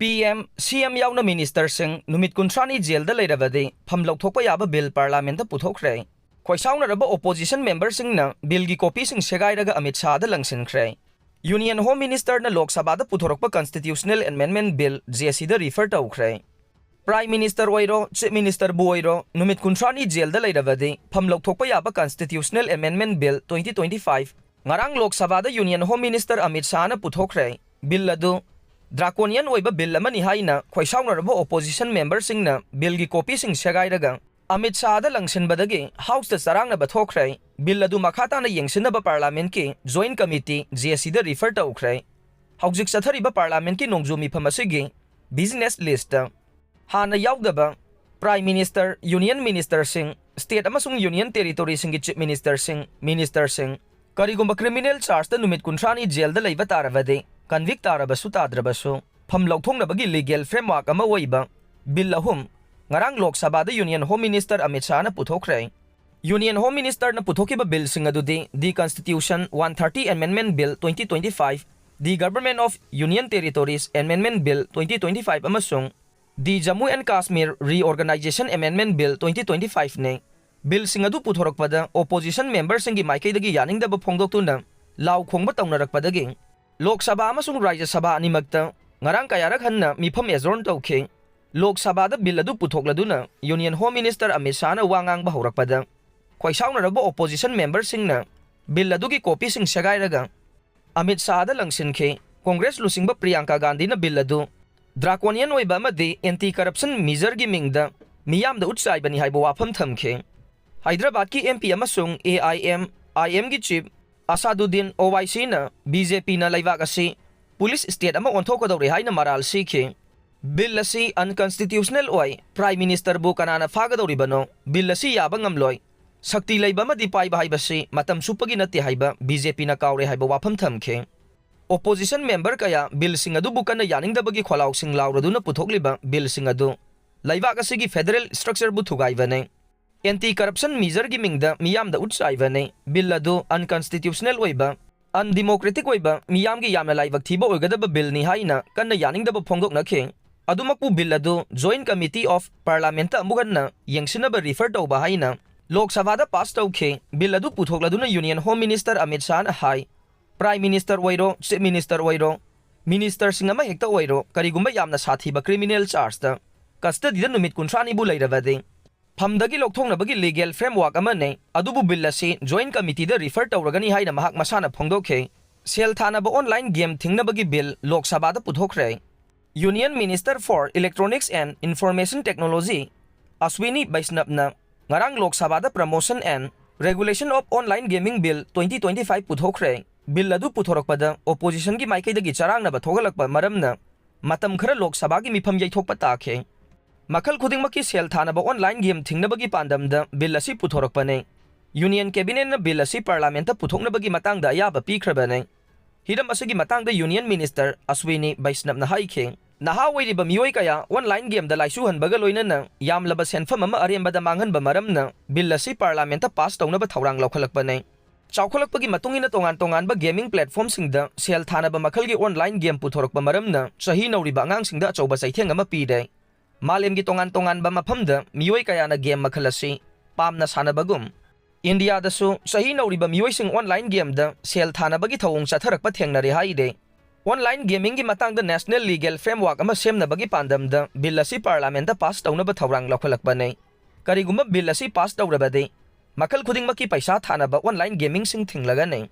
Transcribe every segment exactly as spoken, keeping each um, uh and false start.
P M, ꯁꯤ M ꯌꯥꯎꯅ ꯃꯤꯅꯤꯁꯇꯔꯁꯤꯡ ꯅꯨꯃꯤꯠ ꯀꯨꯟꯊ꯭ꯔꯥꯅꯤ ꯖꯦꯜꯗ ꯂꯩꯔꯕꯗꯤ ꯐꯝ ꯂꯧꯊꯣꯛꯄ ꯌꯥꯕ ꯕꯤꯜ ꯄꯥꯔꯂꯥꯃꯦꯟꯠꯇ ꯄꯨꯊꯣꯛꯈ꯭ꯔꯦ꯫ ꯈꯣꯏꯁꯥꯎꯅꯔꯕ ꯑꯣꯄꯣꯖꯤꯁꯟ ꯃꯦꯝꯕꯔꯁꯤꯡꯅ ꯕꯤꯜꯒꯤ ꯀꯣꯄꯤꯁꯤꯡ ꯁꯦꯒꯥꯏꯔꯒ ꯑꯃꯤꯠ ꯁꯥꯍꯗ ꯂꯪꯁꯤꯟꯈ꯭ꯔꯦ꯫ ꯌꯨꯅꯤꯌꯟ ꯍꯣꯝ ꯃꯤꯅꯤꯁꯇꯔꯅ ꯂꯣꯛ ꯁꯚꯥꯗ ꯄꯨꯊꯣꯔꯛꯄ ꯀꯟꯁꯇꯤꯇ꯭ꯌꯨꯁꯅꯦꯜ ꯑꯦꯃꯦꯟꯗꯃꯦꯟꯠ ꯕꯤꯜ ꯖꯦ ꯁꯤꯗ ꯔꯤꯐꯔ ꯇꯧꯈ꯭ꯔꯦ꯫ ꯄ꯭ꯔꯥꯏꯝ ꯃꯤꯅꯤꯁꯇꯔ ꯑꯣꯏꯔꯣ, ꯆꯤꯐ ꯃꯤꯅꯤꯁꯇꯔꯕꯨ ꯑꯣꯏꯔꯣ, ꯅꯨꯃꯤꯠ ꯀꯨꯟꯊ꯭ꯔꯥꯅꯤ ꯖꯦꯜꯗ ꯂꯩꯔꯕꯗꯤ ꯐꯝ ꯂꯧꯊꯣꯛꯄ ꯌꯥꯕ constitutional amendment bill twenty twenty five ꯉꯔꯥꯡ ꯂꯣꯛ ꯁꯚꯥꯗ ꯌꯨꯅꯤꯌꯟ ꯍꯣꯝ ꯃꯤꯅꯤꯁꯇꯔ ꯑꯃꯤꯠ ꯁꯥꯍꯅ ꯄꯨꯊꯣꯛꯈ꯭ꯔꯦ꯫ ꯕꯤꯜ ꯑꯗꯨ ꯗ꯭ꯔꯥꯀꯣꯅꯤꯌꯟ ꯑꯣꯏꯕ ꯕꯤꯜ ꯑꯃꯅꯤ ꯍꯥꯏꯅ ꯈꯣꯏꯁꯥꯎꯅꯔꯕ ꯑꯣꯄꯣꯖꯤꯁꯟ ꯃꯦꯝꯕꯔꯁꯤꯡꯅ ꯕꯤꯜꯒꯤ ꯀꯣꯄꯤꯁꯤꯡ ꯁꯦꯒꯥꯏꯔꯒ ꯑꯃꯤꯠ ꯁꯥꯍꯗ ꯂꯪꯁꯤꯟꯕꯗꯒꯤ ꯍꯥꯎꯁꯇ ꯆꯔꯥꯡꯅꯕ ꯊꯣꯛꯈ꯭ꯔꯦ꯫ ꯕꯤꯜ ꯑꯗꯨ ꯃꯈꯥ ꯇꯥꯅ ꯌꯦꯡꯁꯤꯟꯅꯕ ꯄꯥꯔꯂꯥꯃꯦꯟꯠꯀꯤ ꯖꯣꯏꯟꯠ ꯀꯃꯤꯇꯤ ꯖꯦ ꯁꯤꯗ ꯔꯤꯐꯔ ꯇꯧꯈ꯭ꯔꯦ꯫ ꯍꯧꯖꯤꯛ ꯆꯠꯊꯔꯤꯕ ꯄꯥꯔꯂꯥꯃꯦꯟꯠꯀꯤ ꯅꯣꯡꯖꯨ ꯃꯤꯐꯝ ꯑꯁꯤꯒꯤ ꯕꯤꯖꯤꯅꯦꯁ ꯂꯤꯁꯇ ꯍꯥꯟꯅ ꯌꯥꯎꯗꯕ ꯄ꯭ꯔꯥꯏꯝ ꯃꯤꯅꯤꯁꯇꯔ, ꯌꯨꯅꯤꯌꯟ ꯃꯤꯅꯤꯁꯇꯔꯁꯤꯡ, ꯁ꯭ꯇꯦꯠ ꯑꯃꯁꯨꯡ ꯌꯨꯅꯤꯌꯟ ꯇꯦꯔꯤꯇꯣꯔꯤꯁꯤꯡꯒꯤ ꯆꯤꯐ ꯃꯤꯅꯤꯁꯇꯔꯁꯤꯡ, ꯃꯤꯅꯤꯁꯇꯔꯁꯤꯡ, ꯀꯔꯤꯒꯨꯝꯕ ꯀ꯭ꯔꯤꯃꯤꯅꯦꯜ ꯆꯥꯔꯖꯇ ꯅꯨꯃꯤꯠ ꯀꯨꯟꯊ꯭ꯔꯥꯅꯤ ꯖꯦꯜꯗ ꯂꯩꯕ ꯇꯥꯔꯕꯗꯤ, ꯀꯟꯚꯤꯛ ꯇꯥꯔꯕꯁꯨ ꯇꯥꯗ꯭ꯔꯕꯁꯨ, ꯐꯝ ꯂꯧꯊꯣꯛꯅꯕꯒꯤ ꯂꯤꯒꯦꯜ ꯐ꯭ꯔꯦꯝꯋꯥꯔꯛ ꯑꯃ ꯑꯣꯏꯕ ꯕꯤꯜ ꯑꯍꯨꯝ ꯉꯔꯥꯡ ꯂꯣꯛ ꯁꯚꯥꯗ ꯌꯨꯅꯤꯌꯟ ꯍꯣꯝ ꯃꯤꯅꯤꯁꯇꯔ ꯑꯃꯤꯠ ꯁꯥꯍꯅ ꯄꯨꯊꯣꯛꯈ꯭ꯔꯦ꯫ ꯌꯨꯅꯤꯌꯟ ꯍꯣꯝ ꯃꯤꯅꯤꯁꯇꯔꯅ ꯄꯨꯊꯣꯛꯈꯤꯕ ꯕꯤꯜꯁꯤꯡ ꯑꯗꯨꯗꯤ The Constitution, one thirty Amendment Bill twenty twenty-five, The Government of Union Territories Amendment Bill twenty twenty-five ꯑꯃꯁꯨꯡ The Jammu and Kashmir Reorganization Amendment Bill twenty twenty-five ꯅꯤ꯫ ꯕꯤꯜꯁꯤꯡ ꯑꯗꯨ ꯄꯨꯊꯣꯔꯛꯄꯗ ꯑꯣꯄꯣꯖꯤꯁꯟ ꯃꯦꯝꯕꯔꯁꯤꯡꯒꯤ ꯃꯥꯏꯀꯩꯗꯒꯤ ꯌꯥꯅꯤꯡꯗꯕ ꯐꯣꯡꯗꯣꯛꯇꯨꯅ ꯂꯥꯎ ꯈꯣꯡꯕ ꯇꯧꯅꯔꯛꯄꯗꯒꯤ ꯂꯣꯛ ꯁꯚꯥ ꯑꯃꯁꯨꯡ ꯔꯥꯖ꯭ꯌ ꯁꯚꯥ ꯑꯅꯤꯃꯛꯇ ꯉꯔꯥꯡ ꯀꯌꯥꯔꯛ ꯍꯟꯅ ꯃꯤꯐꯝ ꯑꯦꯖꯣꯔꯟ ꯇꯧꯈꯤ꯫ ꯂꯣꯛ ꯁꯚꯥꯗ ꯕꯤꯜ ꯑꯗꯨ ꯄꯨꯊꯣꯛꯂꯗꯨꯅ ꯌꯨꯅꯤꯌꯟ ꯍꯣꯝ ꯃꯤꯅꯤꯁꯇꯔ ꯑꯃꯤꯠ ꯁꯥꯍꯅ ꯋꯥ ꯉꯥꯡꯕ ꯍꯧꯔꯛꯄꯗ ꯈꯣꯏꯁꯥꯎꯅꯔꯕ ꯑꯣꯄꯣꯖꯤꯁꯟ ꯃꯦꯝꯕꯔꯁꯤꯡꯅ ꯕꯤꯜ ꯑꯗꯨꯒꯤ ꯀꯣꯄꯤꯁꯤꯡ ꯁꯦꯒꯥꯏꯔꯒ ꯑꯃꯤꯠ ꯁꯥꯍꯗ ꯂꯪꯁꯤꯟꯈꯤ꯫ ꯀꯣꯡꯒ꯭ꯔꯦꯁ ꯂꯨꯆꯤꯡꯕ ꯄ꯭ꯔꯤꯌꯥꯡꯀꯥ ꯒꯥꯟꯙꯤꯅ ꯕꯤꯜ ꯑꯗꯨ ꯗ꯭ꯔꯥꯀꯣꯅꯤꯌꯟ ꯑꯣꯏꯕ ꯑꯃꯗꯤ ꯑꯦꯟꯇꯤ ꯀꯔꯞꯁꯟ ꯃꯤꯖꯔꯒꯤ ꯃꯤꯡꯗ ꯃꯤꯌꯥꯝꯗ ꯎꯠ ꯆꯥꯏꯕꯅꯤ ꯍꯥꯏꯕ ꯋꯥꯐꯝ ꯊꯝꯈꯤ꯫ ꯍꯥꯏꯗ꯭ꯔꯕꯥꯗꯀꯤ ꯑꯦꯝ ꯄꯤ ꯑꯃꯁꯨꯡ ꯑꯦ ꯑꯥꯏ ꯑꯦꯝ ꯑꯥꯏ ꯑꯦꯝꯒꯤ ꯆꯤꯐ ꯑꯁꯥꯗꯨꯗꯤꯟ ꯑꯣꯋꯥꯏꯁꯤꯅ ꯕꯤ ꯖꯦ ꯄꯤꯅ ꯂꯩꯕꯥꯛ ꯑꯁꯤ ꯄꯨꯂꯤꯁ ꯁ꯭ꯇꯦꯠ ꯑꯃ ꯑꯣꯟꯊꯣꯛꯀꯗꯧꯔꯦ ꯍꯥꯏꯅ ꯃꯔꯥꯜ ꯁꯤꯈꯤ꯫ ꯕꯤꯜ ꯑꯁꯤ ꯑꯟꯀꯟꯁꯇꯤꯇ꯭ꯌꯨꯁꯅꯦꯜ ꯑꯣꯏ, ꯄ꯭ꯔꯥꯏꯝ ꯃꯤꯅꯤꯁꯇꯔꯕꯨ ꯀꯅꯥꯅ ꯐꯥꯒꯗꯧꯔꯤꯕꯅꯣ? ꯕꯤꯜ ꯑꯁꯤ ꯌꯥꯕ ꯉꯝꯂꯣꯏ꯫ ꯁꯛꯇꯤ ꯂꯩꯕ ꯑꯃꯗꯤ ꯄꯥꯏꯕ ꯍꯥꯏꯕꯁꯤ ꯃꯇꯝ ꯆꯨꯞꯄꯒꯤ ꯅꯠꯇꯦ ꯍꯥꯏꯕ ꯕꯤ ꯖꯦ ꯄꯤꯅ ꯀꯥꯎꯔꯦ ꯍꯥꯏꯕ ꯋꯥꯐꯝ ꯊꯝꯈꯤ꯫ ꯑꯣꯄꯣꯖꯤꯁꯟ ꯃꯦꯝꯕꯔ ꯀꯌꯥ ꯕꯤꯜꯁꯤꯡ ꯑꯗꯨꯕꯨ ꯀꯟꯅ ꯌꯥꯅꯤꯡꯗꯕꯒꯤ ꯈꯣꯜꯂꯥꯎꯁꯤꯡ ꯂꯥꯎꯔꯗꯨꯅ ꯄꯨꯊꯣꯛꯂꯤꯕ ꯕꯤꯜꯁꯤꯡ ꯑꯗꯨ ꯂꯩꯕꯥꯛ ꯑꯁꯤꯒꯤ ꯐꯦꯗꯔꯦꯜ ꯁ꯭ꯇ꯭ꯔꯛꯆꯔꯕꯨ ꯊꯨꯒꯥꯏꯕꯅꯤ꯫ ꯑꯦꯟꯇꯤ ꯀꯔꯞꯁꯟ ꯃꯤꯖꯔꯒꯤ ꯃꯤꯡꯗ ꯃꯤꯌꯥꯝꯗ ꯎꯠ ꯆꯥꯏꯕꯅꯤ꯫ ꯕꯤꯜ ꯑꯗꯨ ꯑꯟꯀꯟꯁꯇꯤꯇ꯭ꯌꯨꯁꯅꯦꯜ ꯑꯣꯏꯕ, ꯑꯟꯗꯤꯃꯣꯀ꯭ꯔꯦꯇꯤꯛ ꯑꯣꯏꯕ, ꯃꯤꯌꯥꯝꯒꯤ ꯌꯥꯝꯅ ꯂꯥꯏꯕꯛ ꯊꯤꯕ ꯑꯣꯏꯒꯗꯕ ꯕꯤꯜꯅꯤ ꯍꯥꯏꯅ ꯀꯟꯅ ꯌꯥꯅꯤꯡꯗꯕ ꯐꯣꯡꯗꯣꯛꯅꯈꯤ꯫ ꯑꯗꯨꯃꯛꯄꯨ ꯕꯤꯜ ꯑꯗꯨ Joint Committee of Parliamentꯇ ꯑꯃꯨꯛ ꯍꯟꯅ ꯌꯦꯡꯁꯤꯟꯅꯕ ꯔꯤꯐꯔ ꯇꯧꯕ ꯍꯥꯏꯅ ꯂꯣꯛ ꯁꯚꯥꯗ ꯄꯥꯁ ꯇꯧꯈꯤ꯫ ꯕꯤꯜ ꯑꯗꯨ ꯄꯨꯊꯣꯛꯂꯗꯨꯅ ꯌꯨꯅꯤꯌꯟ ꯍꯣꯝ ꯃꯤꯅꯤꯁꯇꯔ ꯑꯃꯤꯠ ꯁꯥꯍꯅ ꯍꯥꯏ, ꯄ꯭ꯔꯥꯏꯝ ꯃꯤꯅꯤꯁꯇꯔ ꯑꯣꯏꯔꯣ, ꯆꯤꯐ ꯃꯤꯅꯤꯁꯇꯔ ꯑꯣꯏꯔꯣ, ꯃꯤꯅꯤꯁꯇꯔꯁꯤꯡ ꯑꯃ ꯍꯦꯛꯇ ꯑꯣꯏꯔꯣ, ꯀꯔꯤꯒꯨꯝꯕ ꯌꯥꯝꯅ ꯁꯥꯊꯤꯕ ꯀ꯭ꯔꯤꯃꯤꯅꯦꯜ ꯆꯥꯔꯖꯇ ꯀꯁꯇꯗꯤꯗ ꯅꯨꯃꯤꯠ ꯀꯨꯟꯊ꯭ꯔꯥꯅꯤꯕꯨ ꯂꯩꯔꯕꯗꯤ, ꯐꯝꯗꯒꯤ ꯂꯧꯊꯣꯛꯅꯕꯒꯤ ꯂꯤꯒꯦꯜ ꯐ꯭ꯔꯦꯝꯋꯥꯔꯛ ꯑꯃꯅꯤ, ꯑꯗꯨꯕꯨ ꯕꯤꯜ ꯑꯁꯤ Joint Committeeꯗ ꯔꯤꯐꯔ ꯇꯧꯔꯒꯅꯤ ꯍꯥꯏꯅ ꯃꯍꯥꯛ ꯃꯁꯥꯅ ꯐꯣꯡꯗꯣꯛꯈꯤ꯫ ꯁꯦꯜ ꯊꯥꯅꯕ ꯑꯣꯟꯂꯥꯏꯟ ꯒꯦꯝ ꯊꯤꯡꯅꯕꯒꯤ ꯕꯤꯜ ꯂꯣꯛ ꯁꯚꯥꯗ ꯄꯨꯊꯣꯛꯈ꯭ꯔꯦ꯫ Union Minister for Electronics and Information Technology Aswini ꯕꯩꯁꯅꯕꯅ ꯉꯔꯥꯡ ꯂꯣꯛ ꯁꯚꯥꯗ Promotion and Regulation of Online Gaming Bill twenty twenty-five ꯄꯨꯊꯣꯛꯈ꯭ꯔꯦ꯫ ꯕꯤꯜ ꯑꯗꯨ ꯄꯨꯊꯣꯔꯛꯄꯗ ꯑꯣꯄꯣꯖꯤꯁꯟꯒꯤ ꯃꯥꯏꯀꯩꯗꯒꯤ ꯆꯔꯥꯡꯅꯕ ꯊꯣꯛꯍꯜꯂꯛꯄ ꯃꯔꯝꯅ ꯃꯇꯝ ꯈꯔ ꯂꯣꯛ ꯁꯚꯥꯒꯤ ꯃꯤꯐꯝ ꯌꯩꯊꯣꯛꯄ ꯇꯥꯈꯤ꯫ ꯃꯈꯜ ꯈꯨꯗꯤꯡꯃꯛꯀꯤ ꯁꯦꯜ ꯊꯥꯅꯕ ꯑꯣꯟꯂꯥꯏꯟ ꯒꯦꯝ ꯊꯤꯡꯅꯕꯒꯤ ꯄꯥꯟꯗꯝꯗ ꯕꯤꯜ ꯑꯁꯤ ꯄꯨꯊꯣꯔꯛꯄꯅꯤ꯫ ꯌꯨꯅꯤꯌꯟ ꯀꯦꯕꯤꯅꯦꯠꯅ ꯕꯤꯜ ꯑꯁꯤ ꯄꯥꯔꯂꯥꯃꯦꯟꯠꯇ ꯄꯨꯊꯣꯛꯅꯕꯒꯤ ꯃꯇꯥꯡꯗ ꯑꯌꯥꯕ ꯄꯤꯈ꯭ꯔꯕꯅꯤ꯫ ꯍꯤꯔꯝ ꯑꯁꯤꯒꯤ ꯃꯇꯥꯡꯗ ꯌꯨꯅꯤꯌꯟ ꯃꯤꯅꯤꯁꯇꯔ ꯑꯁ꯭ꯋꯤꯅꯤ ꯕꯩꯁꯅꯕꯅ ꯍꯥꯏꯈꯤ, "ꯅꯍꯥ ꯑꯣꯏꯔꯤꯕ ꯃꯤꯑꯣꯏ ꯀꯌꯥ ꯑꯣꯟꯂꯥꯏꯟ ꯒꯦꯝꯗ ꯂꯥꯏꯆꯨꯍꯟꯕꯒ ꯂꯣꯏꯅꯅ ꯌꯥꯝꯂꯕ ꯁꯦꯟꯐꯝ ꯑꯃ ꯑꯔꯦꯝꯕꯗ ꯃꯥꯡꯍꯟꯕ ꯃꯔꯝꯅ ꯕꯤꯜ ꯑꯁꯤ ꯄꯥꯔꯂꯥꯃꯦꯟꯠꯇ ꯄꯥꯁ ꯇꯧꯅꯕ ꯊꯧꯔꯥꯡ ꯂꯧꯈꯠꯂꯛꯄꯅꯤ꯫" ꯆꯥꯎꯈꯠꯂꯛꯄꯒꯤ ꯃꯇꯨꯡ ꯏꯟꯅ ꯇꯣꯉꯥꯟ ꯇꯣꯉꯥꯟꯕ ꯒꯦꯃꯤꯡ ꯄ꯭ꯂꯦꯠꯐꯣꯔꯝꯁꯤꯡꯗ ꯁꯦꯜ ꯊꯥꯅꯕ ꯃꯈꯜꯒꯤ ꯑꯣꯟꯂꯥꯏꯟ ꯒꯦꯝ ꯄꯨꯊꯣꯔꯛꯄ ꯃꯔꯝꯅ ꯆꯍꯤ ꯅꯧꯔꯤꯕ ꯑꯉꯥꯡꯁꯤꯡꯗ ꯑꯆꯧꯕ ꯆꯩꯊꯦꯡ ꯑꯃ ꯄꯤꯔꯦ꯫ ꯃꯥꯂꯦꯝꯒꯤ ꯇꯣꯉꯥꯟ ꯇꯣꯉꯥꯟꯕ ꯃꯐꯝꯗ ꯃꯤꯑꯣꯏ ꯀꯌꯥꯅ ꯒꯦꯝ ꯃꯈꯜ ꯑꯁꯤ ꯄꯥꯝꯅ ꯁꯥꯟꯅꯕꯒꯨꯝ, ꯏꯟꯗꯤꯌꯥꯗꯁꯨ ꯆꯍꯤ ꯅꯧꯔꯤꯕ ꯃꯤꯑꯣꯏꯁꯤꯡ ꯑꯣꯟꯂꯥꯏꯟ ꯒꯦꯝꯗ ꯁꯦꯜ ꯊꯥꯅꯕꯒꯤ ꯊꯧꯑꯣꯡ ꯆꯠꯊꯔꯛꯄ ꯊꯦꯡꯅꯔꯦ ꯍꯥꯏꯔꯦ꯫ ꯑꯣꯟꯂꯥꯏꯟ ꯒꯦꯃꯤꯡꯒꯤ ꯃꯇꯥꯡꯗ ꯅꯦꯁꯅꯦꯜ ꯂꯤꯒꯦꯜ ꯐ꯭ꯔꯦꯝꯋꯥꯔꯛ ꯑꯃ ꯁꯦꯝꯅꯕꯒꯤ ꯄꯥꯟꯗꯝꯗ ꯕꯤꯜ ꯑꯁꯤ ꯄꯥꯔꯂꯥꯃꯦꯟꯠꯇ ꯄꯥꯁ ꯇꯧꯅꯕ ꯊꯧꯔꯥꯡ ꯂꯧꯈꯠꯂꯛꯄꯅꯤ꯫ ꯀꯔꯤꯒꯨꯝꯕ ꯕꯤꯜ ꯑꯁꯤ ꯄꯥꯁ ꯇꯧꯔꯕꯗꯤ, ꯃꯈꯜ ꯈꯨꯗꯤꯡꯃꯛꯀꯤ ꯄꯩꯁꯥ ꯊꯥꯅꯕ ꯑꯣꯟꯂꯥꯏꯟ ꯒꯦꯃꯤꯡꯁꯤꯡ ꯊꯤꯡꯂꯒꯅꯤ꯫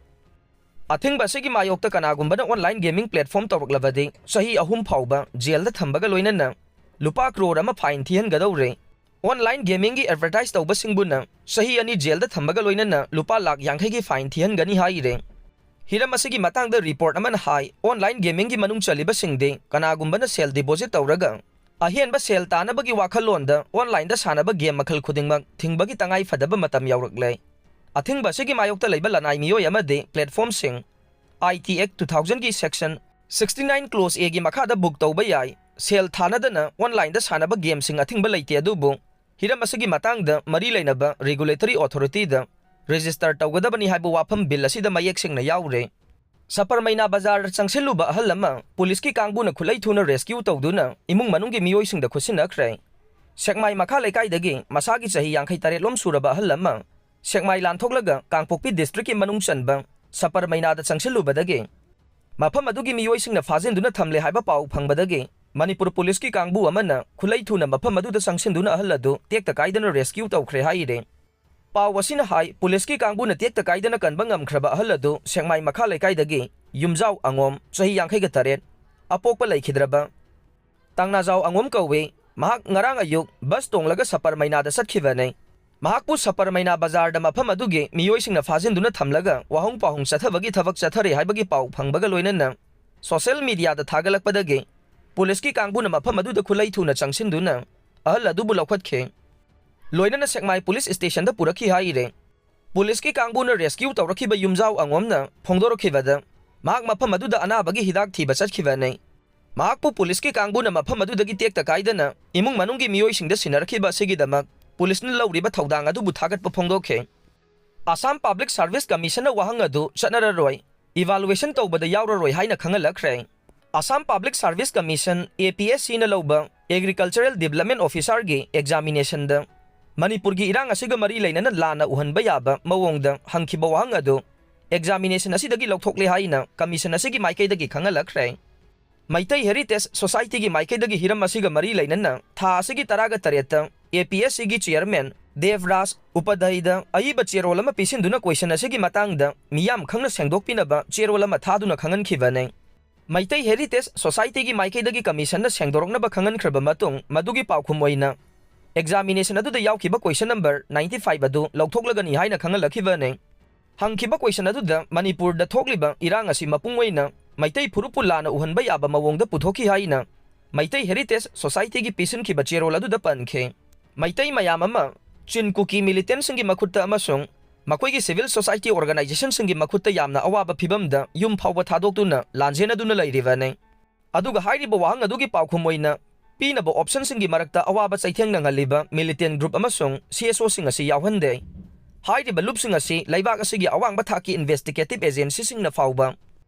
ꯑꯊꯤꯡꯕ ꯑꯁꯤꯒꯤ ꯃꯥꯌꯣꯛꯇ ꯀꯅꯥꯒꯨꯝꯕꯅ ꯑꯣꯟꯂꯥꯏꯟ ꯒꯦꯃꯤꯡ ꯄ꯭ꯂꯦꯠꯐꯣꯔꯝ ꯇꯧꯔꯛꯂꯕꯗꯤ, ꯆꯍꯤ ꯑꯍꯨꯝ ꯐꯥꯎꯕ ꯖꯦꯜꯗ ꯊꯝꯕꯒ ꯂꯣꯏꯅꯅ ꯂꯨꯄꯥ ꯀ꯭ꯔꯣꯔ ꯑꯃ ꯐꯥꯏꯟ ꯊꯤꯍꯟꯒꯗꯧꯔꯦ꯫ ꯑꯣꯟꯂꯥꯏꯟ ꯒꯦꯃꯤꯡꯒꯤ ꯑꯦꯗꯚꯔꯇꯥꯏꯖ ꯇꯧꯕꯁꯤꯡꯕꯨꯅ ꯆꯍꯤ ꯑꯅꯤ ꯖꯦꯜꯗ ꯊꯝꯕꯒ ꯂꯣꯏꯅꯅ ꯂꯨꯄꯥ ꯂꯥꯈ ꯌꯥꯡꯈꯩꯒꯤ ꯐꯥꯏꯟ ꯊꯤꯍꯟꯒꯅꯤ ꯍꯥꯏꯔꯦ꯫ ꯍꯤꯔꯝ ꯑꯁꯤꯒꯤ ꯃꯇꯥꯡꯗ ꯔꯤꯄꯣꯔꯠ ꯑꯃꯅ ꯍꯥꯏ, ꯑꯣꯟꯂꯥꯏꯟ ꯒꯦꯃꯤꯡꯒꯤ ꯃꯅꯨꯡ ꯆꯜꯂꯤꯕꯁꯤꯡꯗꯤ ꯀꯅꯥꯒꯨꯝꯕꯅ ꯁꯦꯜ ꯗꯤꯄꯣꯖꯤꯠ ꯇꯧꯔꯒ ꯑꯍꯦꯟꯕ ꯁꯦꯜ ꯇꯥꯅꯕꯒꯤ ꯋꯥꯈꯜꯂꯣꯟꯗ ꯑꯣꯟꯂꯥꯏꯟꯗ ꯁꯥꯟꯅꯕ ꯒꯦꯝ ꯃꯈꯜ ꯈꯨꯗꯤꯡꯃꯛ ꯊꯤꯡꯕꯒꯤ ꯇꯉꯥꯏ ꯐꯗꯕ ꯃꯇꯝ ꯌꯧꯔꯛꯂꯦ꯫ ꯑꯊꯤꯡꯕ ꯑꯁꯤꯒꯤ ꯃꯥꯌꯣꯛꯇ ꯂꯩꯕ ꯂꯅꯥꯏ ꯃꯤꯑꯣꯏ ꯑꯃꯗꯤ ꯄ꯭ꯂꯦꯠꯐꯣꯔꯝꯁꯤꯡ, I T Act two thousandꯒꯤ section sixty nine clause Aꯒꯤ ꯃꯈꯥꯗ ꯕꯨꯛ ꯇꯧꯕ ꯌꯥꯏ꯫ ꯁꯦꯜ ꯊꯥꯅꯗꯅ ꯑꯣꯟꯂꯥꯏꯟꯗ ꯁꯥꯟꯅꯕ ꯒꯦꯝꯁꯤꯡ ꯑꯊꯤꯡꯕ ꯂꯩꯇꯦ, ꯑꯗꯨꯕꯨ ꯍꯤꯔꯝ ꯑꯁꯤꯒꯤ ꯃꯇꯥꯡꯗ ꯃꯔꯤ ꯂꯩꯅꯕ ꯔꯤꯒꯨꯂꯦꯇꯔꯤ ꯑꯣꯊꯣꯔꯤꯇꯤꯗ ꯔꯦꯖꯤꯁꯇꯔ ꯇꯧꯒꯗꯕꯅꯤ ꯍꯥꯏꯕ ꯋꯥꯐꯝ ꯕꯤꯜ ꯑꯁꯤꯗ ꯃꯌꯦꯛ ꯁꯦꯡꯅ ꯌꯥꯎꯔꯦ꯫ ꯁꯄꯔꯃꯩꯅꯥ ꯕꯖꯥꯔꯗ ꯆꯪꯁꯤꯜꯂꯨꯕ ꯑꯍꯜ ꯑꯃ ꯄꯨꯂꯤꯁꯀꯤ ꯀꯥꯡꯕꯨꯅ ꯈꯨꯠꯂꯩ ꯊꯨꯅ ꯔꯦꯁꯀ꯭ꯌꯨ ꯇꯧꯗꯨꯅ ꯏꯃꯨꯡ ꯃꯅꯨꯡꯒꯤ ꯃꯤꯑꯣꯏꯁꯤꯡꯗ ꯈꯨꯠꯁꯤꯟꯅꯈ꯭ꯔꯦ꯫ ꯁꯦꯛꯃꯥꯏ ꯃꯈꯥ ꯂꯩꯀꯥꯏꯗꯒꯤ ꯃꯁꯥꯒꯤ ꯆꯍꯤ ꯌꯥꯡꯈꯩ ꯇꯔꯦꯠ ꯂꯣꯝ ꯁꯨꯔꯕ ꯑꯍꯜ ꯑꯃ ꯁꯦꯛꯃꯥꯏ ꯂꯥꯟꯊꯣꯛꯂꯒ ꯀꯥꯡꯄꯣꯛꯄꯤ ꯗꯤꯁꯇ꯭ꯔꯤꯛꯀꯤ ꯃꯅꯨꯡ ꯆꯟꯕ ꯁꯄꯔꯃꯩꯅꯥꯗ ꯆꯪꯁꯤꯜꯂꯨꯕꯗꯒꯤ ꯃꯐꯝ ꯑꯗꯨꯒꯤ ꯃꯤꯑꯣꯏꯁꯤꯡꯅ ꯐꯥꯖꯤꯟꯗꯨꯅ ꯊꯝꯂꯦ ꯍꯥꯏꯕ ꯄꯥꯎ ꯐꯪꯕꯗꯒꯤ ꯃꯅꯤꯄꯨꯔ ꯄꯨꯂꯤꯁꯀꯤ ꯀꯥꯡꯕꯨ ꯑꯃꯅ ꯈꯨꯠꯂꯩ ꯊꯨꯅ ꯃꯐꯝ ꯑꯗꯨꯗ ꯆꯪꯁꯤꯟꯗꯨꯅ ꯑꯍꯜ ꯑꯗꯨ ꯇꯦꯛꯇ ꯀꯥꯏꯗꯅ ꯔꯦꯁꯀ꯭ꯌꯨ ꯇꯧꯈ꯭ꯔꯦ ꯍꯥꯏꯔꯤ꯫ ꯄꯥꯎ ꯑꯁꯤꯅ ꯍꯥꯏ, ꯄꯨꯂꯤꯁꯀꯤ ꯀꯥꯡꯕꯨꯅ ꯇꯦꯛꯇ ꯀꯥꯏꯗꯅ ꯀꯟꯕ ꯉꯝꯈ꯭ꯔꯕ ꯑꯍꯜ ꯑꯗꯨ ꯁꯦꯛꯃꯥꯏ ꯃꯈꯥ ꯂꯩꯀꯥꯏꯗꯒꯤ ꯌꯨꯝꯖꯥꯎ ꯑꯉꯣꯝ, ꯆꯍꯤ ꯌꯥꯡꯈꯩꯒ ꯇꯔꯦꯠ, ꯑꯄꯣꯛꯄ ꯂꯩꯈꯤꯗ꯭ꯔꯕ ꯇꯥꯡꯅꯥꯖꯥꯎ ꯑꯉꯣꯝ ꯀꯧꯏ꯫ ꯃꯍꯥꯛ ꯉꯔꯥꯡ ꯑꯌꯨꯛ ꯕꯁ ꯇꯣꯡꯂꯒ ꯁꯄꯔꯃꯩꯅꯥꯗ ꯆꯠꯈꯤꯕꯅꯤ꯫ ꯃꯍꯥꯛꯄꯨ ꯁꯄꯔꯃꯩꯅꯥ ꯕꯖꯥꯔꯗ ꯃꯐꯝ ꯑꯗꯨꯒꯤ ꯃꯤꯑꯣꯏꯁꯤꯡꯅ ꯐꯥꯖꯤꯟꯗꯨꯅ ꯊꯝꯂꯒ ꯋꯥꯍꯣꯡ ꯄꯥꯎꯍꯣꯡ ꯆꯠꯊꯕꯒꯤ ꯊꯕꯛ ꯆꯠꯊꯔꯤ ꯍꯥꯏꯕꯒꯤ ꯄꯥꯎ ꯐꯪꯕꯒ ꯂꯣꯏꯅꯅ ꯁꯣꯁꯦꯜ ꯃꯤꯗꯤꯌꯥꯗ ꯊꯥꯒꯠꯂꯛꯄꯗꯒꯤ ꯄꯨꯂꯤꯁꯀꯤ ꯀꯥꯡꯕꯨꯅ ꯃꯐꯝ ꯑꯗꯨꯗ ꯈꯨꯠꯂꯩ ꯊꯨꯅ ꯆꯪꯁꯤꯟꯗꯨꯅ ꯑꯍꯜ ꯑꯗꯨꯕꯨ ꯂꯧꯈꯠꯈꯤ꯫ ꯂꯣꯏꯅꯅ ꯁꯦꯛꯃꯥꯏ ꯄꯨꯂꯤꯁ ꯁ꯭ꯇꯦꯁꯟꯗ ꯄꯨꯔꯛꯈꯤ ꯍꯥꯏꯔꯦ꯫ ꯄꯨꯂꯤꯁꯀꯤ ꯀꯥꯡꯕꯨꯅ ꯔꯦꯁꯀ꯭ꯌꯨ ꯇꯧꯔꯛꯈꯤꯕ ꯌꯨꯝꯖꯥꯎ ꯑꯉꯣꯝꯅ ꯐꯣꯡꯗꯣꯔꯛꯈꯤꯕꯗ, ꯃꯍꯥꯛ ꯃꯐꯝ ꯑꯗꯨꯗ ꯑꯅꯥꯕꯒꯤ ꯍꯤꯗꯥꯛ ꯊꯤꯕ ꯆꯠꯈꯤꯕꯅꯤ꯫ ꯃꯍꯥꯛꯄꯨ ꯄꯨꯂꯤꯁꯀꯤ ꯀꯥꯡꯕꯨꯅ ꯃꯐꯝ ꯑꯗꯨꯗꯒꯤ ꯇꯦꯛꯇ ꯀꯥꯏꯗꯅ ꯏꯃꯨꯡ ꯃꯅꯨꯡꯒꯤ ꯃꯤꯑꯣꯏꯁꯤꯡꯗ ꯁꯤꯟꯅꯔꯛꯈꯤꯕ ꯑꯁꯤꯒꯤꯗꯃꯛ ꯄꯨꯂꯤꯁꯅ ꯂꯧꯔꯤꯕ ꯊꯧꯗꯥꯡ ꯑꯗꯨꯕꯨ ꯊꯥꯒꯠꯄ ꯐꯣꯡꯗꯣꯛꯈꯤ꯫ ꯑꯁꯥꯝ ꯄꯕ꯭ꯂꯤꯛ ꯁꯔꯚꯤꯁ ꯀꯃꯤꯁꯟꯅ ꯋꯥꯍꯪ ꯑꯗꯨ ꯆꯠꯅꯔꯔꯣꯏ, ꯏꯚꯥꯂꯨꯑꯦꯁꯟ ꯇꯧꯕꯗ ꯌꯥꯎꯔꯔꯣꯏ ꯍꯥꯏꯅ ꯈꯪꯍꯜꯂꯛꯈ꯭ꯔꯦ꯫ ꯑꯁꯥꯝ ꯄꯕ꯭ꯂꯤꯛ ꯁꯔꯚꯤꯁ ꯀꯃꯤꯁꯟ, APSCꯅ ꯂꯧꯕ ꯑꯦꯒ꯭ꯔꯤꯀꯜꯆꯔꯦꯜ ꯗꯤꯕꯦꯂꯞꯃꯦꯟ ꯑꯣꯐꯤꯁꯥꯔꯒꯤ ꯑꯦꯛꯖꯥꯃꯤꯅꯦꯁꯟꯗ ꯃꯅꯤꯄꯨꯔꯒꯤ ꯏꯔꯥꯡ ꯑꯁꯤꯒ ꯃꯔꯤ ꯂꯩꯅꯅ ꯂꯥꯟꯅ ꯎꯍꯟꯕ ꯌꯥꯕ ꯃꯑꯣꯡꯗ ꯍꯪꯈꯤꯕ ꯋꯥꯍꯪ ꯑꯗꯨ ꯑꯦꯛꯖꯥꯃꯤꯅꯦꯁꯟ ꯑꯁꯤꯗꯒꯤ ꯂꯧꯊꯣꯛꯂꯦ ꯍꯥꯏꯅ ꯀꯃꯤꯁꯟ ꯑꯁꯤꯒꯤ ꯃꯥꯏꯀꯩꯗꯒꯤ ꯈꯪꯍꯜꯂꯛꯈ꯭ꯔꯦ꯫ ꯃꯩꯇꯩ ꯍꯦꯔꯤꯇꯦꯖ ꯁꯣꯁꯥꯏꯇꯤꯒꯤ ꯃꯥꯏꯀꯩꯗꯒꯤ ꯍꯤꯔꯝ ꯑꯁꯤꯒ ꯃꯔꯤ ꯂꯩꯅꯅ ꯊꯥ ꯑꯁꯤꯒꯤ ꯇꯔꯥꯒ ꯇꯔꯦꯠꯇ APSCꯒꯤ ꯆꯤꯌꯔꯃꯦꯟ ꯗꯦꯕꯔꯥꯖ ꯎꯄꯥꯙ꯭ꯌꯥꯌꯗ ꯑꯏꯕ ꯆꯦꯔꯣꯜ ꯑꯃ ꯄꯤꯁꯤꯟꯗꯨꯅ ꯀꯣꯏꯁꯟ ꯑꯁꯤꯒꯤ ꯃꯇꯥꯡꯗ ꯃꯤꯌꯥꯝ ꯈꯪꯅ ꯁꯦꯡꯗꯣꯛꯄꯤꯅꯕ ꯆꯦꯔꯣꯜ ꯑꯃ ꯊꯥꯗꯨꯅ ꯈꯪꯍꯟꯈꯤꯕꯅꯤ꯫ ꯃꯩꯇꯩ ꯍꯦꯔꯤꯇꯦꯖ ꯁꯣꯁꯥꯏꯇꯤꯒꯤ ꯃꯥꯏꯀꯩꯗꯒꯤ ꯀꯃꯤꯁꯟꯅ ꯁꯦꯡꯗꯣꯔꯛꯅꯕ ꯈꯪꯍꯟꯈ꯭ꯔꯕ ꯃꯇꯨꯡ, ꯃꯗꯨꯒꯤ ꯄꯥꯎꯈꯨꯝ ꯑꯣꯏꯅ ꯑꯦꯛꯖꯥꯃꯤꯅꯦꯁꯟ ꯑꯗꯨꯗ ꯌꯥꯎꯈꯤꯕ ꯀꯣꯏꯁꯟ ꯅꯝꯕꯔ ninety five ꯑꯗꯨ ꯂꯧꯊꯣꯛꯂꯒꯅꯤ ꯍꯥꯏꯅ ꯈꯪꯍꯜꯂꯛꯈꯤꯕꯅꯤ꯫ ꯍꯪꯈꯤꯕ ꯀꯣꯏꯁꯟ ꯑꯗꯨꯗ ꯃꯅꯤꯄꯨꯔꯗ ꯊꯣꯛꯂꯤꯕ ꯏꯔꯥꯡ ꯑꯁꯤ ꯃꯄꯨꯡ ꯑꯣꯏꯅ ꯃꯩꯇꯩ ꯐꯨꯔꯨꯞꯄꯨ ꯂꯥꯟꯅ ꯎꯍꯟꯕ ꯌꯥꯕ ꯃꯑꯣꯡꯗ ꯄꯨꯊꯣꯛꯈꯤ ꯍꯥꯏꯅ ꯃꯩꯇꯩ ꯍꯦꯔꯤꯇꯦꯖ ꯁꯣꯁꯥꯏꯇꯤꯒꯤ ꯄꯤꯁꯤꯟꯈꯤꯕ ꯆꯦꯔꯣꯜ ꯑꯗꯨꯗ ꯄꯟꯈꯤ꯫ ꯃꯩꯇꯩ ꯃꯌꯥꯝ ꯑꯃ ꯆꯤꯟ ꯀꯨꯀꯤ ꯃꯤꯂꯤꯇꯦꯟꯁꯤꯡꯒꯤ ꯃꯈꯨꯠꯇ ꯑꯃꯁꯨꯡ ꯃꯈꯣꯏꯒꯤ ꯁꯤꯚꯤꯜ ꯁꯣꯁꯥꯏꯇꯤ ꯑꯣꯔꯒꯅꯥꯏꯖꯦꯁꯟꯁꯤꯡꯒꯤ ꯃꯈꯨꯠꯇ ꯌꯥꯝꯅ ꯑꯋꯥꯕ ꯐꯤꯚꯝꯗ ꯌꯨꯝ ꯐꯥꯎꯕ ꯊꯥꯗꯣꯛꯇꯨꯅ ꯂꯥꯟꯖꯦꯟꯅꯗꯨꯅ ꯂꯩꯔꯤꯕꯅꯤ꯫ ꯑꯗꯨꯒ ꯍꯥꯏꯔꯤꯕ ꯋꯥꯍꯪ ꯑꯗꯨꯒꯤ ꯄꯥꯎꯈꯨꯝ ꯑꯣꯏꯅ ꯄꯤꯅꯕ ꯑꯣꯞꯁꯟꯁꯤꯡꯒꯤ ꯃꯔꯛꯇ ꯑꯋꯥꯕ ꯆꯩꯊꯦꯡ ꯅꯪꯍꯜꯂꯤꯕ ꯃꯤꯂꯤꯇꯦꯟ ꯒ꯭ꯔꯨꯞ ꯑꯃꯁꯨꯡ CSOꯁꯤꯡ ꯑꯁꯤ ꯌꯥꯎꯍꯟꯗꯦ꯫ ꯍꯥꯏꯔꯤꯕ ꯂꯨꯞꯁꯤꯡ ꯑꯁꯤ ꯂꯩꯕꯥꯛ ꯑꯁꯤꯒꯤ ꯑꯋꯥꯡꯕ ꯊꯥꯛꯀꯤ ꯏꯟꯚꯦꯁꯇꯤꯒꯦꯇꯤꯚ ꯑꯦꯖꯦꯟꯁꯤꯁꯤꯡꯅ ꯐꯥꯎꯕ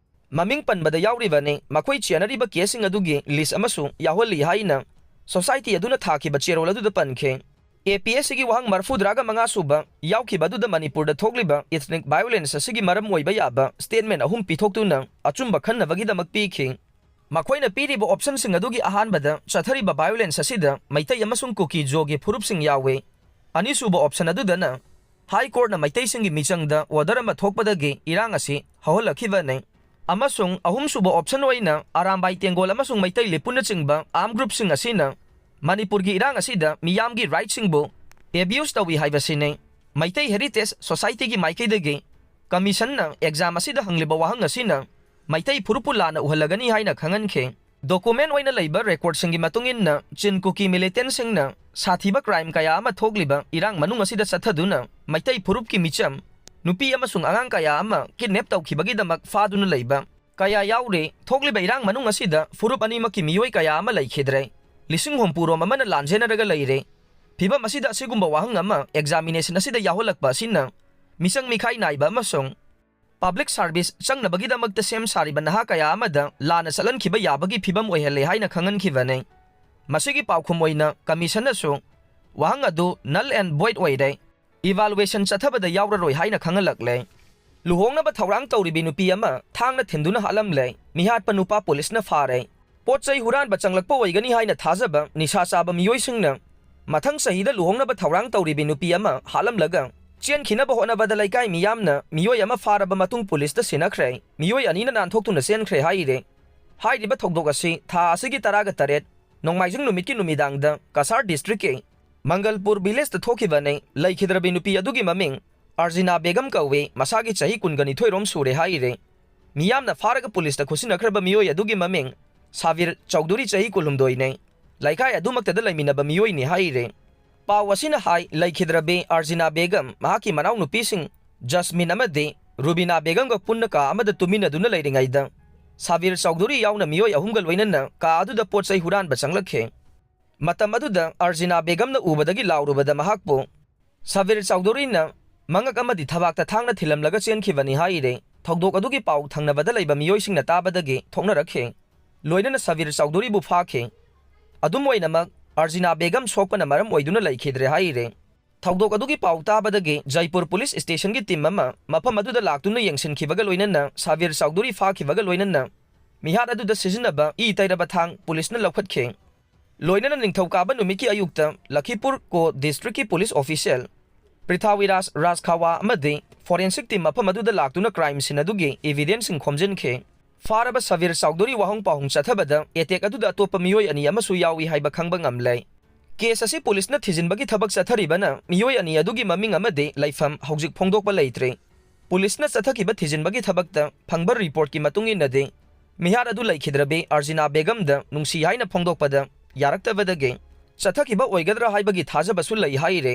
ꯃꯃꯤꯡ ꯄꯟꯕꯗ ꯌꯥꯎꯔꯤꯕꯅꯤ꯫ ꯃꯈꯣꯏ ꯆꯦꯟꯅꯔꯤꯕ ꯀꯦꯁꯁꯤꯡ ꯑꯗꯨꯒꯤ ꯂꯤꯁ ꯑꯃꯁꯨ ꯌꯥꯎꯍꯜꯂꯤ ꯍꯥꯏꯅ ꯁꯣꯁꯥꯏꯇꯤ ꯑꯗꯨꯅ ꯊꯥꯈꯤꯕ ꯆꯦꯔꯣꯜ ꯑꯗꯨꯗ ꯄꯟꯈꯤ꯫ ꯑꯦ ꯄꯤ ꯑꯦꯁ ꯁꯤꯒꯤ ꯋꯥꯍꯪ ꯃꯔꯤꯐꯨꯇꯔꯥꯒ ꯃꯉꯥ ꯁꯨꯕ ꯌꯥꯎꯈꯤꯕ ꯑꯗꯨꯗ ꯃꯅꯤꯄꯨꯔꯗ ꯊꯣꯛꯂꯤꯕ ꯏꯊꯅꯤꯛ ꯚꯥꯏꯑꯣꯂꯦꯟꯁ ꯑꯁꯤꯒꯤ ꯃꯔꯝ ꯑꯣꯏꯕ ꯌꯥꯕ ꯁ꯭ꯇꯦꯠꯃꯦꯟ ꯑꯍꯨꯝ ꯄꯤꯊꯣꯛꯇꯨꯅ ꯑꯆꯨꯝꯕ ꯈꯟꯅꯕꯒꯤꯗꯃꯛ ꯄꯤꯈꯤ꯫ ꯃꯈꯣꯏꯅ ꯄꯤꯔꯤꯕ ꯑꯣꯞꯁꯟꯁꯤꯡ ꯑꯗꯨꯒꯤ ꯑꯍꯥꯟꯕꯗ ꯆꯠꯊꯔꯤꯕ ꯚꯥꯏꯑꯣꯂꯦꯟꯁ ꯑꯁꯤꯗ ꯃꯩꯇꯩ ꯑꯃꯁꯨꯡ ꯀꯨꯀꯤ ꯖꯣꯒꯤ ꯐꯨꯔꯨꯞꯁꯤꯡ ꯌꯥꯎꯏ꯫ ꯑꯅꯤꯁꯨꯕ ꯑꯣꯞꯁꯟ ꯑꯗꯨꯗꯅ ꯍꯥꯏ ꯀꯣꯔꯠꯅ ꯃꯩꯇꯩꯁꯤꯡꯒꯤ ꯃꯤꯆꯪꯗ ꯑꯣꯔꯗꯔ ꯑꯃ ꯊꯣꯛꯄꯗꯒꯤ ꯏꯔꯥꯡ ꯑꯁꯤ ꯍꯧꯍꯜꯂꯛꯈꯤꯕꯅꯤ ꯑꯃꯁꯨꯡ ꯑꯍꯨꯝꯁꯨꯕ ꯑꯣꯞꯁꯟ ꯑꯣꯏꯅ ꯑꯔꯥꯝꯕꯥꯏ ꯇꯦꯡꯒꯣꯜ ꯑꯃꯁꯨꯡ ꯃꯩꯇꯩ ꯂꯤꯄꯨꯅꯆꯤꯡꯕ ꯑꯥꯔꯝ ꯒ꯭ꯔꯨꯞꯁꯤꯡ ꯑꯁꯤꯅ ꯃꯅꯤꯄꯨꯔꯒꯤ ꯏꯔꯥꯡ ꯑꯁꯤꯗ ꯃꯤꯌꯥꯝꯒꯤ ꯔꯥꯏꯠꯁꯤꯡꯕꯨ ꯑꯦꯕ꯭ꯌꯨꯁ ꯇꯧꯏ ꯍꯥꯏꯕꯁꯤꯅꯤ꯫ ꯃꯩꯇꯩ ꯍꯦꯔꯤꯇꯦꯖ ꯁꯣꯁꯥꯏꯇꯤꯒꯤ ꯃꯥꯏꯀꯩꯗꯒꯤ ꯀꯃꯤꯁꯟꯅ ꯑꯦꯛꯖꯥꯝ ꯑꯁꯤꯗ ꯍꯪꯂꯤꯕ ꯋꯥꯍꯪ ꯑꯁꯤꯅ ꯃꯩꯇꯩ ꯐꯨꯔꯨꯞꯄꯨ ꯂꯥꯟꯅ ꯎꯍꯜꯂꯒꯅꯤ ꯍꯥꯏꯅ ꯈꯪꯍꯟꯈꯤ꯫ ꯗꯣꯀꯨꯃꯦꯟ ꯑꯣꯏꯅ ꯂꯩꯕ ꯔꯦꯀꯣꯔꯗꯁꯤꯡꯒꯤ ꯃꯇꯨꯡ ꯏꯟꯅ, ꯆꯤꯟ ꯀꯨꯀꯤ ꯃꯤꯂꯤꯇꯦꯟꯁꯤꯡꯅ ꯁꯥꯊꯤꯕ ꯀ꯭ꯔꯥꯏꯝ ꯀꯌꯥ ꯑꯃ ꯊꯣꯛꯂꯤꯕ ꯏꯔꯥꯡ ꯃꯅꯨꯡ ꯑꯁꯤꯗ ꯆꯠꯊꯗꯨꯅ ꯃꯩꯇꯩ ꯐꯨꯔꯨꯞꯀꯤ ꯃꯤꯆꯝ, ꯅꯨꯄꯤ ꯑꯃꯁꯨꯡ ꯑꯉꯥꯡ ꯀꯌꯥ ꯑꯃ ꯀꯤꯗꯅꯦꯞ ꯇꯧꯈꯤꯕꯒꯤꯗꯃꯛ ꯐꯥꯗꯨꯅ ꯂꯩꯕ ꯀꯌꯥ ꯌꯥꯎꯔꯤ꯫ ꯊꯣꯛꯂꯤꯕ ꯏꯔꯥꯡ ꯃꯅꯨꯡ ꯑꯁꯤꯗ ꯐꯨꯔꯨꯞ ꯑꯅꯤꯃꯛꯀꯤ ꯃꯤꯑꯣꯏ ꯀꯌꯥ ꯑꯃ ꯂꯩꯈꯤꯗ꯭ꯔꯦ꯫ ꯂꯤꯁꯤꯡ ꯍꯨꯝꯐꯨ ꯔꯣꯝ ꯑꯃꯅ ꯂꯥꯟꯖꯦꯟꯅꯔꯒ ꯂꯩꯔꯦ꯫ ꯐꯤꯕꯝ ꯑꯁꯤꯗ ꯑꯁꯤꯒꯨꯝꯕ ꯋꯥꯍꯪ ꯑꯃ ꯑꯦꯛꯖꯥꯃꯤꯅꯦꯁꯟ ꯑꯁꯤꯗ ꯌꯥꯎꯍꯜꯂꯛꯄ ꯑꯁꯤꯅ ꯃꯤꯆꯪ ꯃꯤꯈꯥꯏ ꯅꯥꯏꯕ ꯑꯃꯁꯨꯡ ꯄꯕ꯭ꯂꯤꯛ ꯁꯥꯔꯚꯤꯁ ꯆꯪꯅꯕꯒꯤꯗꯃꯛꯇ ꯁꯦꯝ ꯁꯥꯔꯤꯕ ꯅꯍꯥ ꯀꯌꯥ ꯑꯃꯗ ꯂꯥꯟꯅ ꯆꯠꯍꯟꯈꯤꯕ ꯌꯥꯕꯒꯤ ꯐꯤꯕꯝ ꯑꯣꯏꯍꯜꯂꯦ ꯍꯥꯏꯅ ꯈꯪꯍꯟꯈꯤꯕꯅꯤ꯫ ꯃꯁꯤꯒꯤ ꯄꯥꯎꯈꯨꯝ ꯑꯣꯏꯅ ꯀꯃꯤꯁꯟꯅꯁꯨ ꯋꯥꯍꯪ ꯑꯗꯨ null and void ꯑꯣꯏꯔꯦ, ꯏꯚꯥꯂꯨꯑꯦꯁꯟ ꯆꯠꯊꯕꯗ ꯌꯥꯎꯔꯔꯣꯏ ꯍꯥꯏꯅ ꯈꯪꯍꯜꯂꯛꯂꯦ꯫ ꯂꯨꯍꯣꯡꯅꯕ ꯊꯧꯔꯥꯡ ꯇꯧꯔꯤꯕꯤ ꯅꯨꯄꯤ ꯑꯃ ꯊꯥꯡꯅ ꯊꯤꯟꯗꯨꯅ ꯍꯥꯠꯂꯝꯂꯦ꯫ ꯃꯤꯍꯥꯠꯄ ꯅꯨꯄꯥ ꯄꯨꯂꯤꯁꯅ ꯐꯥꯔꯦ꯫ ꯄꯣꯠ ꯆꯩ ꯍꯨꯔꯥꯟꯕ ꯆꯪꯂꯛꯄ ꯑꯣꯏꯒꯅꯤ ꯍꯥꯏꯅ ꯊꯥꯖꯕ ꯅꯤꯁꯥ ꯆꯥꯕ ꯃꯤꯑꯣꯏꯁꯤꯡꯅ ꯃꯊꯪ ꯆꯍꯤꯗ ꯂꯨꯍꯣꯡꯅꯕ ꯊꯧꯔꯥꯡ ꯇꯧꯔꯤꯕꯤ ꯅꯨꯄꯤ ꯑꯃ ꯍꯥꯠꯂꯝꯂꯒ ꯆꯦꯟꯈꯤꯅꯕ ꯍꯣꯠꯅꯕꯗ ꯂꯩꯀꯥꯏ ꯃꯤꯌꯥꯝꯅ ꯃꯤꯑꯣꯏ ꯑꯃ ꯐꯥꯔꯕ ꯃꯇꯨꯡ ꯄꯨꯂꯤꯁꯇ ꯁꯤꯟꯅꯈ꯭ꯔꯦ꯫ ꯃꯤꯑꯣꯏ ꯑꯅꯤꯅ ꯅꯥꯟꯊꯣꯛꯇꯨꯅ ꯆꯦꯟꯈ꯭ꯔꯦ ꯍꯥꯏꯔꯦ꯫ ꯍꯥꯏꯔꯤꯕ ꯊꯧꯗꯣꯛ ꯑꯁꯤ ꯊꯥ ꯑꯁꯤꯒꯤ ꯇꯔꯥꯒ ꯇꯔꯦꯠ, ꯅꯣꯡꯃꯥꯏꯖꯤꯡ ꯅꯨꯃꯤꯠꯀꯤ ꯅꯨꯃꯤꯗꯥꯡꯗ ꯀꯁꯥꯔ ꯗꯤꯁꯇ꯭ꯔꯤꯛꯀꯤ ꯃꯪꯒꯜꯄꯨꯔ ꯚꯤꯂꯦꯖꯇ ꯊꯣꯛꯈꯤꯕꯅꯤ꯫ ꯂꯩꯈꯤꯗ꯭ꯔꯕꯤ ꯅꯨꯄꯤ ꯑꯗꯨꯒꯤ ꯃꯃꯤꯡ ꯑꯔꯖꯤꯅꯥ ꯕꯦꯒꯝ ꯀꯧꯏ꯫ ꯃꯁꯥꯒꯤ ꯆꯍꯤ ꯀꯨꯟꯒ ꯅꯤꯊꯣꯏ ꯔꯣꯝ ꯁꯨꯔꯦ ꯍꯥꯏꯔꯦ꯫ ꯃꯤꯌꯥꯝꯅ ꯐꯥꯔꯒ ꯄꯨꯂꯤꯁꯇ ꯈꯨꯠꯁꯤꯟꯅꯈ꯭ꯔꯕ ꯃꯤꯑꯣꯏ ꯑꯗꯨꯒꯤ ꯃꯃꯤꯡ ꯁꯥꯕꯤꯔ ꯆꯧꯙꯨꯔꯤ, ꯆꯍꯤ ꯀꯨꯟꯍꯨꯝꯗꯣꯏꯅꯤ꯫ ꯂꯩꯀꯥꯏ ꯑꯗꯨꯃꯛꯇꯗ ꯂꯩꯃꯤꯟꯅꯕ ꯃꯤꯑꯣꯏꯅꯤ ꯍꯥꯏꯔꯦ꯫ ꯄꯥꯎ ꯑꯁꯤꯅ ꯍꯥꯏ, ꯂꯩꯈꯤꯗ꯭ꯔꯕꯤ ꯑꯔꯖꯤꯅꯥ ꯕꯦꯒꯝ ꯃꯍꯥꯛꯀꯤ ꯃꯅꯥꯎꯅꯨꯄꯤꯁꯤꯡ ꯖꯁꯃꯤꯟ ꯑꯃꯗꯤ ꯔꯨꯕꯤꯅꯥ ꯕꯦꯒꯝꯒ ꯄꯨꯟꯅ ꯀꯥ ꯑꯃꯗ ꯇꯨꯃꯤꯟꯅꯗꯨꯅ ꯂꯩꯔꯤꯉꯩꯗ ꯁꯥꯕꯤꯔ ꯆꯧꯙꯨꯔꯤ ꯌꯥꯎꯅ ꯃꯤꯑꯣꯏ ꯑꯍꯨꯝꯒ ꯂꯣꯏꯅꯅ ꯀꯥ ꯑꯗꯨꯗ ꯄꯣꯠ ꯆꯩ ꯍꯨꯔꯥꯟꯕ ꯆꯪꯂꯛꯈꯤ꯫ ꯃꯇꯝ ꯑꯗꯨꯗ ꯑꯔꯖꯤꯅꯥ ꯕꯦꯒꯝꯅ ꯎꯕꯗꯒꯤ ꯂꯥꯎꯔꯨꯕꯗ ꯃꯍꯥꯛꯄꯨ ꯁꯥꯕꯤꯔ ꯆꯧꯙꯨꯔꯤꯅ ꯃꯉꯛ ꯑꯃꯗꯤ ꯊꯕꯥꯛꯇ ꯊꯥꯡꯅ ꯊꯤꯜꯂꯝꯂꯒ ꯆꯦꯟꯈꯤꯕꯅꯤ ꯍꯥꯏꯔꯦ꯫ ꯊꯧꯗꯣꯛ ꯑꯗꯨꯒꯤ ꯄꯥꯎ ꯊꯪꯅꯕꯗ ꯂꯩꯕ ꯃꯤꯑꯣꯏꯁꯤꯡꯅ ꯇꯥꯕꯗꯒꯤ ꯊꯣꯛꯅꯔꯛꯈꯤ꯫ ꯂꯣꯏꯅꯅ ꯁꯕꯤꯔ ꯆꯧꯙꯨꯔꯤꯕꯨ ꯐꯥꯈꯤ꯫ ꯑꯗꯨꯝ ꯑꯣꯏꯅꯃꯛ, ꯑꯔꯖꯤꯅꯥ ꯕꯦꯒꯝ ꯁꯣꯛꯄꯅ ꯃꯔꯝ ꯑꯣꯏꯗꯨꯅ ꯂꯩꯈꯤꯗ꯭ꯔꯦ ꯍꯥꯏꯔꯤ꯫ ꯊꯧꯗꯣꯛ ꯑꯗꯨꯒꯤ ꯄꯥꯎ ꯇꯥꯕꯗꯒꯤ ꯖꯩꯄꯨꯔ ꯄꯨꯂꯤꯁ ꯁ꯭ꯇꯦꯁꯟꯒꯤ ꯇꯤꯝ ꯑꯃ ꯃꯐꯝ ꯑꯗꯨꯗ ꯂꯥꯛꯇꯨꯅ ꯌꯦꯡꯁꯤꯟꯈꯤꯕꯒ ꯂꯣꯏꯅꯅ ꯁꯕꯤꯔ ꯆꯧꯙꯨꯔꯤ ꯐꯥꯈꯤꯕꯒ ꯂꯣꯏꯅꯅ ꯃꯤꯍꯥꯠ ꯑꯗꯨꯗ ꯁꯤꯖꯤꯟꯅꯕ ꯏ ꯇꯩꯔꯕ ꯊꯥꯡ ꯄꯨꯂꯤꯁꯅ ꯂꯧꯈꯠꯈꯤ꯫ ꯂꯣꯏꯅꯅ ꯅꯤꯡꯊꯧꯀꯥꯕ ꯅꯨꯃꯤꯠꯀꯤ ꯑꯌꯨꯛꯇ ꯂꯈꯤꯄꯨꯔ ꯀꯣ ꯗꯤꯁꯇ꯭ꯔꯤꯛꯀꯤ ꯄꯨꯂꯤꯁ ꯑꯣꯐꯤꯁꯤꯌꯦꯜ ꯄ꯭ꯔꯤꯊꯥꯋꯤꯔꯥꯖ ꯔꯥꯖꯈꯥꯋꯥ ꯑꯃꯗꯤ ꯐꯣꯔꯦꯟꯁꯤꯛ ꯇꯤꯝ ꯃꯐꯝ ꯑꯗꯨꯗ ꯂꯥꯛꯇꯨꯅ ꯀ꯭ꯔꯥꯏꯝ ꯁꯤꯟ ꯑꯗꯨꯒꯤ ꯏꯚꯤꯗꯦꯟꯁꯁꯤꯡ ꯈꯣꯝꯖꯤꯟꯈꯤ꯫ ꯐꯥꯔꯕ ꯁꯕꯤꯔ ꯆꯧꯙꯨꯔꯤ ꯋꯥꯍꯪ ꯄꯥꯎꯍꯪ ꯆꯠꯊꯕꯗ ꯑꯦꯇꯦꯛ ꯑꯗꯨꯗ ꯑꯇꯣꯞꯄ ꯃꯤꯑꯣꯏ ꯑꯅꯤ ꯑꯃꯁꯨ ꯌꯥꯎꯏ ꯍꯥꯏꯕ ꯈꯪꯕ ꯉꯝꯂꯦ꯫ ꯀꯦꯁ ꯑꯁꯤ ꯄꯨꯂꯤꯁꯅ ꯊꯤꯖꯤꯟꯕꯒꯤ ꯊꯕꯛ ꯆꯠꯊꯔꯤꯕꯅ ꯃꯤꯑꯣꯏ ꯑꯅꯤ ꯑꯗꯨꯒꯤ ꯃꯃꯤꯡ ꯑꯃꯗꯤ ꯂꯩꯐꯝ ꯍꯧꯖꯤꯛ ꯐꯣꯡꯗꯣꯛꯄ ꯂꯩꯇ꯭ꯔꯤ꯫ ꯄꯨꯂꯤꯁꯅ ꯆꯠꯊꯈꯤꯕ ꯊꯤꯖꯤꯟꯕꯒꯤ ꯊꯕꯛꯇ ꯐꯪꯕ ꯔꯤꯄꯣꯔꯠꯀꯤ ꯃꯇꯨꯡ ꯏꯟꯅꯗꯤ, ꯃꯤꯍꯥꯠ ꯑꯗꯨ ꯂꯩꯈꯤꯗ꯭ꯔꯕꯤ ꯑꯔꯖꯤꯅꯥ ꯕꯦꯒꯝꯗ ꯅꯨꯡꯁꯤ ꯍꯥꯏꯅ ꯐꯣꯡꯗꯣꯛꯄꯗ ꯌꯥꯔꯛꯇꯕꯗꯒꯤ ꯆꯠꯊꯈꯤꯕ ꯑꯣꯏꯒꯗ꯭ꯔꯥ ꯍꯥꯏꯕꯒꯤ ꯊꯥꯖꯕꯁꯨ ꯂꯩ ꯍꯥꯏꯔꯦ꯫